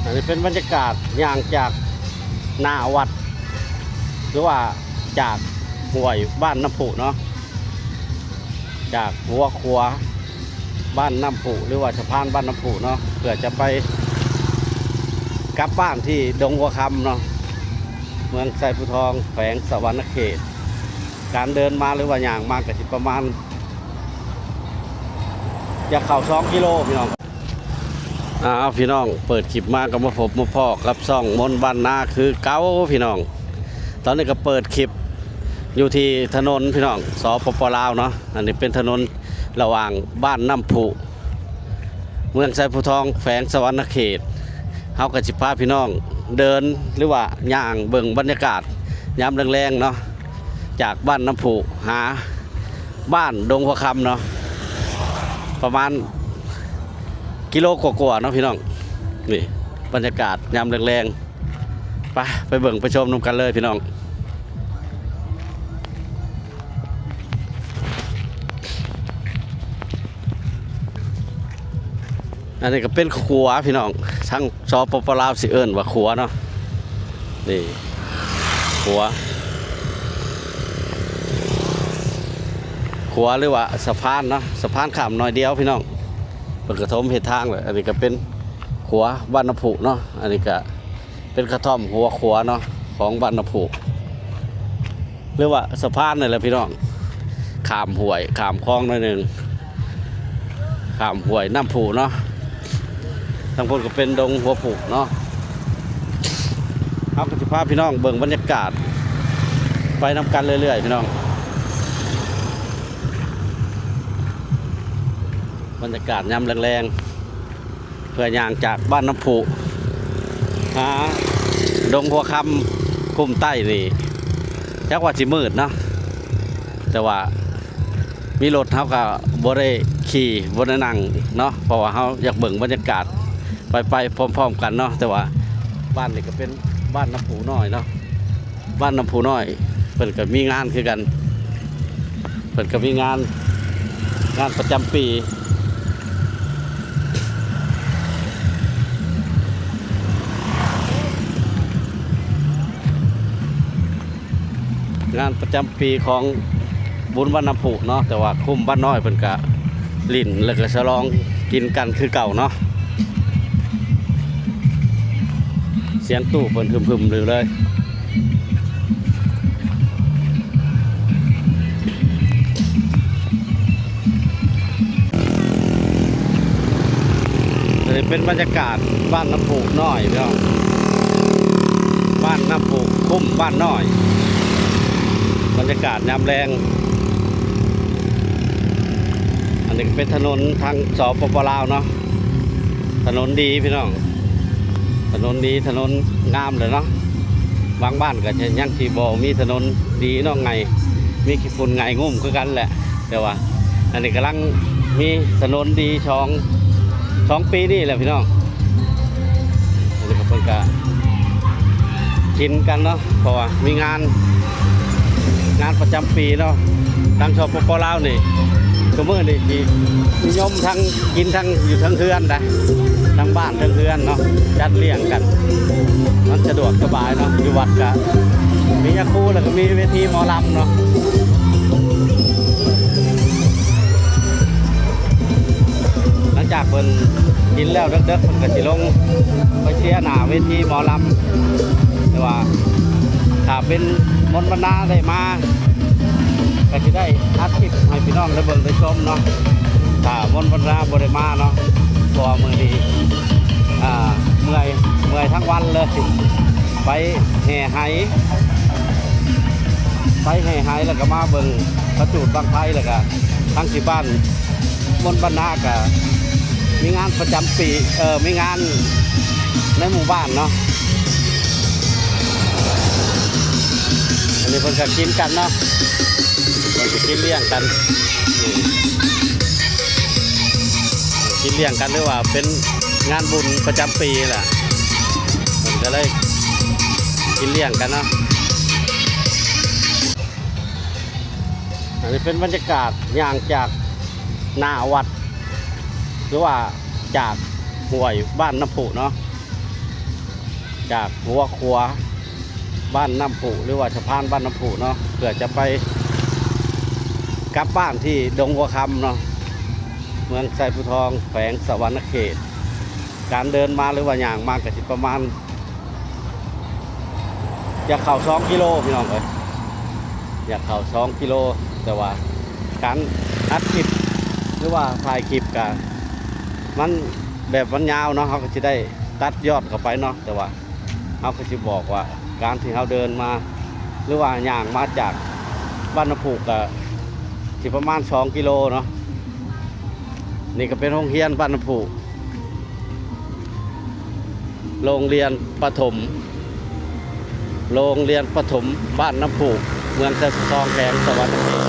ອັນນີ້ເປັນບັນຍາກາດຍ່າງຈາກໜ້າວັດ ຫຼືວ່າຈາກຫ້ວຍບ້ານນ້ຳພຸເນາະ, ຈາກຫົວຂົວບ້ານນ້ຳພຸ ຫຼືວ່າສະພານບ້ານນ້ຳພຸເນາະ, ເພື່ອຈະໄປກັບບ້ານທີ່ດົງຫົວຄຳເນາະ, ເມືອງໄຊພູທອງ ແຂວງສະຫວັນນະເຂດ. ການເດີນມາ ຫຼືວ່າຍ່າງມາ ກໍຊິປະມານ ຢາກເຂົ້າສອງກິໂລພີ່ນ້ອງ. ອ້າວ ພີ່ນ້ອງ ເປີດຄລິບມາກໍມາພົບມາພໍ້ກັບຊ່ອງມົນບ້ານນາຄືເກົ່າພີ່ນ້ອງ. ຕອນນີ້ກໍເປີດຄລິບຢູ່ທີ່ຖະໜົນພີ່ນ້ອງ ສປປ ລາວເນາະ. ອັນນີ້ເປັນຖະໜົນລະຫວ່າງບ້ານນ້ຳພຸ ເມືອງໄຊພູທອງ ແຂວງສະຫວັນນະເຂດ. ເຮົາກໍຊິພາພີ່ນ້ອງເດີນ ຫຼືວ່າຍ່າງເບິ່ງບັນຍາກາດຍາມແລງໆເນາະ ຈາກບ້ານນ້ຳພຸຫາ ບ້ານດົງຫົວຄຳເນາະ, ປະມານກິໂລກວ່າໆເນາະພີ່ນ້ອງ. ນີ້ບັນຍາກາດຍາມແລງໆ ໄປ ໄປເບິ່ງໄປຊົມນຳກັນເລີຍພີ່ນ້ອງ. ອັນນີ້ກໍເປັນຂົວພີ່ນ້ອງ, ທາງ ສປປ ລາວ ຊິເອີ້ນວ່າຂົວເນາະ. ນີ້ ຂົວ ຂົວ ຫຼືວ່າສະພານເນາະ, ສະພານຂ້າມໜ້ອຍດຽວພີ່ນ້ອງ. ເພິ່ນກະຖົມເຮັດທາງແລ້ວ. ອັນນີ້ກະເປັນຂົວບ້ານນ້ຳພຸເນາະ, ອັນນີ້ກະເປັນກະທ່ອມຫົວຂົວເນາະ ຂອງບ້ານນ້ຳພຸ ຫຼືວ່າສະພານນີ້ແຫຼະພີ່ນ້ອງ, ຂ້າມຫ້ວຍຂ້າມຄອງໜ້ອຍໜຶ່ງ. ຂ້າມຫ້ວຍນ້ຳພຸເນາະ, ທາງພຸ້ນກໍເປັນດົງຫົວພຸເນາະ. ເຮົາກໍຊິພາພີ່ນ້ອງເບິ່ງບັນຍາກາດໄປນຳກັນເລື້ອຍໆ ພີ່ນ້ອງ, ບັນຍາກາດຍາມແລງໆ ເພື່ອຍ່າງຈາກບ້ານນ້ຳພຸຫາດົງຫົວຄຳຄຸ້ມໃຕ້ນີ້ ຈັກວ່າຊິມືດເນາະ, ແຕ່ວ່າມີລົດເຮົາກໍບໍ່ໄດ້ຂີ່ ບໍ່ໄດ້ນັ່ງເນາະ, ເພາະວ່າເຮົາຢາກເບິ່ງບັນຍາກາດໄປໆ ພ້ອມໆກັນເນາະ. ແຕ່ວ່າບ້ານນີ້ກໍເປັນບ້ານນ້ຳພຸນ້ອຍເນາະ. ບ້ານນ້ຳພຸນ້ອຍ ເພິ່ນກໍມີງານຄືກັນ, ເພິ່ນກໍມີງານ ງານປະຈຳປີ ງານປະຈຳປີຂອງບຸນບ້ານນ້ຳພຸເນາະ. ແຕ່ວ່າຄຸ້ມບ້ານນ້ອຍເພິ່ນກະຫຼິ້ນ ແລ້ວກະສະຫຼອງກິນກັນຄືເກົ່າເນາະ. ສຽງຕູ້ເພິ່ນຫຶມໆຢູ່ເລີຍ. ອັນນີ້ເປັນບັນຍາກາດບ້ານນ້ຳພຸນ້ອຍພີ່ນ້ອງ, ບ້ານນ້ຳພຸຄຸ້ມບ້ານນ້ອຍ, ບັນຍາກາດຍາມແລງ. ອັນນີ້ກໍເປັນຖະໜົນທາງ ສປປ ລາວເນາະ, ຖະໜົນດີພີ່ນ້ອງ, ຖະໜົນດີ ຖະໜົນງາມເລີຍເນາະ. ບາງບ້ານກໍຈະຍັງຊິບໍ່ມີຖະໜົນດີເນາະ, ໄຫງ່ ມີຂີ້ຝຸ່ນໄຫງ່ງຸ້ມຄືກັນແຫຼະ. ແຕ່ວ່າອັນນີ້ກຳລັງມີຖະໜົນດີ ສອງ ສອງປີນີ້ແຫຼະພີ່ນ້ອງ. ອັນນີ້ກໍເພິ່ນກໍກິນກັນເນາະ, ເພາະວ່າມີງານ ງານປະຈຳປີເນາະ. ທາງ ສປປ ລາວນີ້ ຊຸມື້ນີ້ຊິນິຍົມທັງກິນທັງຢູ່ເທິງເຮືອນໄດ໋, ທັງບ້ານເທິງເຮືອນເນາະ, ຈັດລ້ຽງກັນ ມັນສະດວກສະບາຍເນາະ. ຢູ່ວັດກະມີຍາຄູ ແລ້ວກໍມີເວທີໝໍລຳເນາະ. ຫຼັງຈາກເພິ່ນກິນແລ້ວເດິກໆ ເພິ່ນກໍຊິລົງໄປເຊຍໜ້າເວທີໝໍລຳ. ແຕ່ວ່າຖ້າເປັນມົນບັນນາໄດ້ມາ ກໍຊິໄດ້ອັດຄລິບໃຫ້ພີ່ນ້ອງໄດ້ເບິ່ງໄດ້ຊົມເນາະ. ຖ້າມົນບັນນາບໍ່ໄດ້ມາເນາະ, ເພາະວ່າມື້ນີ້ ອ່າ ເມື່ອຍ ເມື່ອຍທັງວັນເລີຍ, ໄປແຫ່ໄຫ ໄປແຫ່ໄຫ ແລ້ວກໍມາເບິ່ງປະຈູດບັ້ງໄຟ, ແລ້ວກໍທາງທີ່ບ້ານມົນບັນນາກໍມີງານປະຈຳປີ ເອີ ມີງານໃນໝູ່ບ້ານເນາະ. ອັນນີ້ເພິ່ນກໍກິນກັນເນາະ, ເພິ່ນກໍກິນລ້ຽງກັນ ກິນລ້ຽງກັນ ຫຼືວ່າເປັນງານບຸນປະຈຳປີແຫຼະ, ເພິ່ນກໍເລີຍກິນລ້ຽງກັນເນາະ. ອັນນີ້ເປັນບັນຍາກາດຍ່າງຈາກໜ້າວັດ ຫຼືວ່າຈາກຫ້ວຍບ້ານນ້ຳພຸເນາະ. ຈາກຫົວຂົວບ້ານນ້ຳພຸ ຫຼືວ່າສະພານບ້ານນ້ຳພຸເນາະ ເພື່ອຈະໄປກັບບ້ານທີ່ດົງຫົວຄຳເນາະ ເມືອງໄຊພູທອງ ແຂວງສະຫວັນນະເຂດ. ການເດີນມາ ຫຼືວ່າຍ່າງມາ ກໍຊິປະມານ ຢາກເຂົ້າສອງກິໂລພີ່ນ້ອງເອີຍ ຢາກເຂົ້າສອງກິໂລ. ແຕ່ວ່າການອັດຄລິບ ຫຼືວ່າຖ່າຍຄລິບກະ ມັນແບບມັນຍາວເນາະ ເຮົາກໍຊິໄດ້ຕັດຍອດເຂົ້າໄປເນາະ. ແຕ່ວ່າເຮົາກໍຊິບອກວ່າ ການທີ່ເຮົາເດີນມາ ຫຼືວ່າຍ່າງມາຈາກບ້ານນ້ຳພຸກະ ຊິປະມານສອງກິໂລເນາະ. ນີ້ກໍເປັນໂຮງຮຽນບ້ານນ້ຳພຸ ໂຮງຮຽນປະຖົມ ໂຮງຮຽນປະຖົມບ້ານນ້ຳພຸ ເມືອງໄຊພູທອງ ແຂວງສະຫວັນນະເຂດ.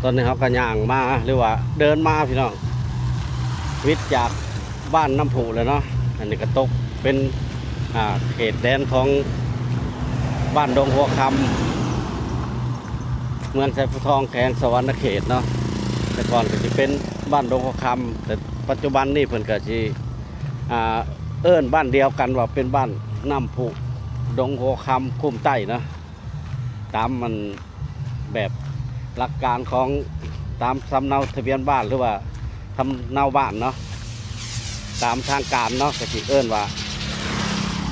ຕອນນີ້ເຮົາກໍຍ່າງມາ ຫຼືວ່າເດີນມາພີ່ນ້ອງ ວິດຈາກ ບ້ານນ້ຳພຸແລ້ວເນາະ. ອັນນີ້ກໍຕົກເປັນ ອ່າ ເຂດແດນຂອງບ້ານດົງຫົວຄຳ ເມືອງໄຊພູທອງ ແຂວງສະຫວັນນະເຂດເນາະ. ແຕ່ກ່ອນກໍຊິເປັນບ້ານດົງຫົວຄຳ ແຕ່ປັດຈຸບັນນີ້ເພິ່ນກໍຊິ ອ່າ ເອີ້ນບ້ານດຽວກັນວ່າເປັນບ້ານນ້ຳພຸ ດົງຫົວຄຳ ຄຸ້ມໃຕ້ເນາະ ຕາມມັນ ແບບຫຼັກການຂອງ ຕາມສຳເນົາທະບຽນບ້ານ ຫຼືວ່າສຳເນົາບ້ານເນາະ ຕາມທາງການເນາະ ກໍຊິເອີ້ນວ່າ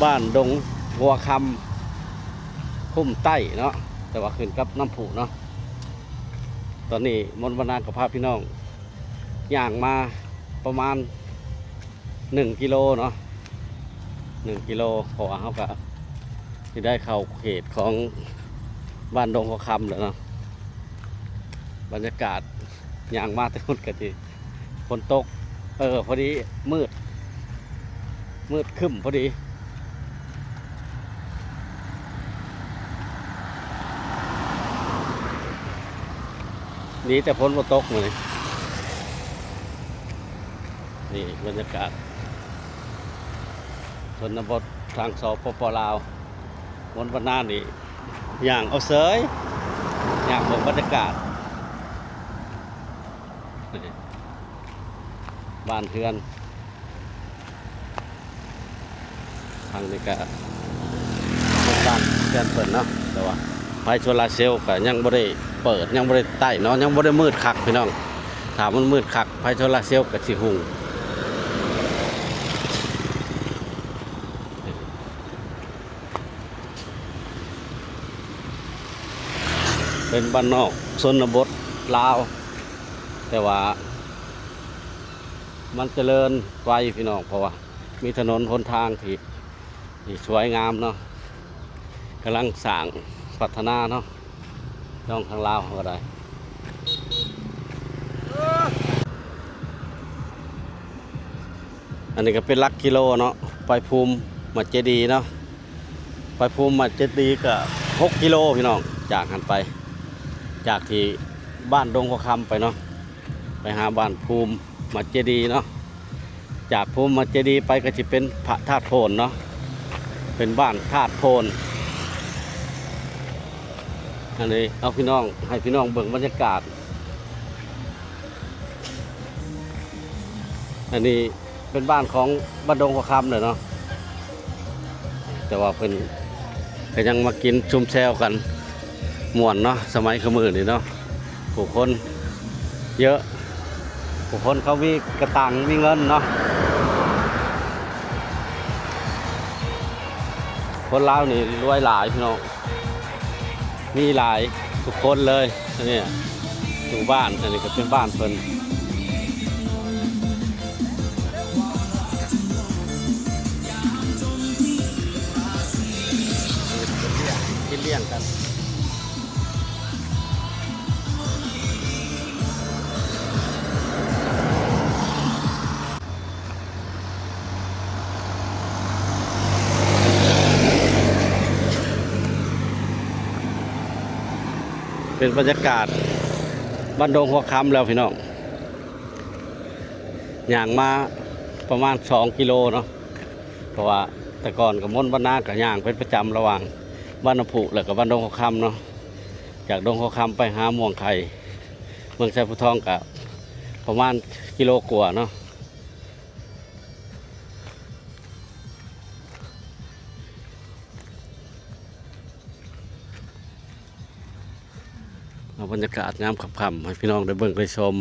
ບ້ານດົງຫົວຄຳ ຄຸ້ມໃຕ້ເນາະ ແຕ່ວ່າຂຶ້ນກັບນ້ຳພຸເນາະ. ຕອນນີ້ມົນວັນນາກໍພາພີ່ນ້ອງຍ່າງມາປະມານ ໜຶ່ງກິໂລເນາະ ໜຶ່ງກິໂລ ເພາະວ່າເຮົາກະຊິໄດ້ເຂົ້າເຂດຂອງບ້ານດົງຫົວຄຳແລ້ວເນາະ. ບັນຍາກາດຍ່າງມາແຕ່ພຸ້ນກະຊິຝົນຕົກ ເອີ ພໍດີມືດ ມືດຄຶ້ມພໍດີ. ດີແຕ່ຝົນບໍ່ຕົກມື້ນີ້. ນີ້ບັນຍາກາດຊົນນະບົດທາງ ສປປ ລາວ. ວັນວັນນານີ້ຍ່າງເອົາເສີຍ ຍ່າງເບິ່ງບັນຍາກາດ ນີ້ ບ້ານເຮືອນ. ທາງນີ້ກະເປັນບ້ານເຮືອນເພິ່ນເນາະ ແຕ່ວ່າໄຟໂຊລາເຊວກະຍັງບໍ່ໄດ້ເປີດ ຍັງບໍ່ໄດ້ໄຕ້ເນາະ ຍັງບໍ່ໄດ້ມືດຄັກພີ່ນ້ອງ. ຖ້າມັນມືດຄັກ ໄຟໂຊລາເຊວກະຊິຮຸ່ງ. ເປັນບ້ານນອກຊົນນະບົດລາວ ແຕ່ວ່າມັນຈະເລີນໄວພີ່ນ້ອງ ເພາະວ່າມີຖະໜົນຫົນທາງທີ່ ທີ່ສວຍງາມເນາະ ກຳລັງສ້າງພັດທະນາເນາະ ນ້ອງທາງລາວເຮົາກໍໄດ້. ອັນນີ້ກໍເປັນຫຼັກກິໂລເນາະ ໄປພູມມະເຈດີເນາະ ໄປພູມມະເຈດີກໍຫົກກິໂລພີ່ນ້ອງ ຈາກຫັ້ນໄປ ຈາກທີ່ບ້ານດົງຫົວຄຳໄປເນາະ ໄປຫາບ້ານພູມມະເຈດີເນາະ. ຈາກພູມມະເຈດີໄປກໍຊິເປັນພະທາດໂພນເນາະ ເປັນບ້ານທາດໂພນ. ອັນນີ້ເອົາພີ່ນ້ອງ ໃຫ້ພີ່ນ້ອງເບິ່ງບັນຍາກາດ. ອັນນີ້ເປັນບ້ານຂອງບ້ານດົງຫົວຄຳເລີຍເນາະ ແຕ່ວ່າເພິ່ນກໍຍັງມາກິນຊຸມແຊວກັນ ມ່ວນເນາະ ສະໄໝຄືມື້ນີ້ເນາະ ຜູ້ຄົນເຍອະ ຜູ້ຄົນເຂົາມີກະຕັງມີເງິນເນາະ. ຄົນລາວນີ້ລວຍຫຼາຍພີ່ນ້ອງ ມີຫຼາຍທຸກຄົນເລີຍ. ອັນນີ້ຢູ່ບ້ານ ອັນນີ້ກໍເປັນບ້ານເພິ່ນ ກິນລ້ຽງກັນ. ເປັນບັນຍາກາດບ້ານດົງຫົວຄຳແລ້ວພີ່ນ້ອງ ຍ່າງມາປະມານສອງກິໂລເນາະ ເພາະວ່າແຕ່ກ່ອນກໍມົນວັນນາກໍຍ່າງເປັນປະຈຳລະຫວ່າງບ້ານນ້ຳພຸ ແລ້ວກໍບ້ານດົງຫົວຄຳເນາະ. ຈາກດົງຫົວຄຳໄປຫາມ່ວງໄຂ່ ເມືອງໄຊພູທອງກະປະມານກິໂລກວ່າເນາະ. ເອົາບັນຍາກາດຍາມຄ່ຳໆ ໃຫ້ພີ່ນ້ອງໄດ້ເບິ່ງໄດ້ຊົມ.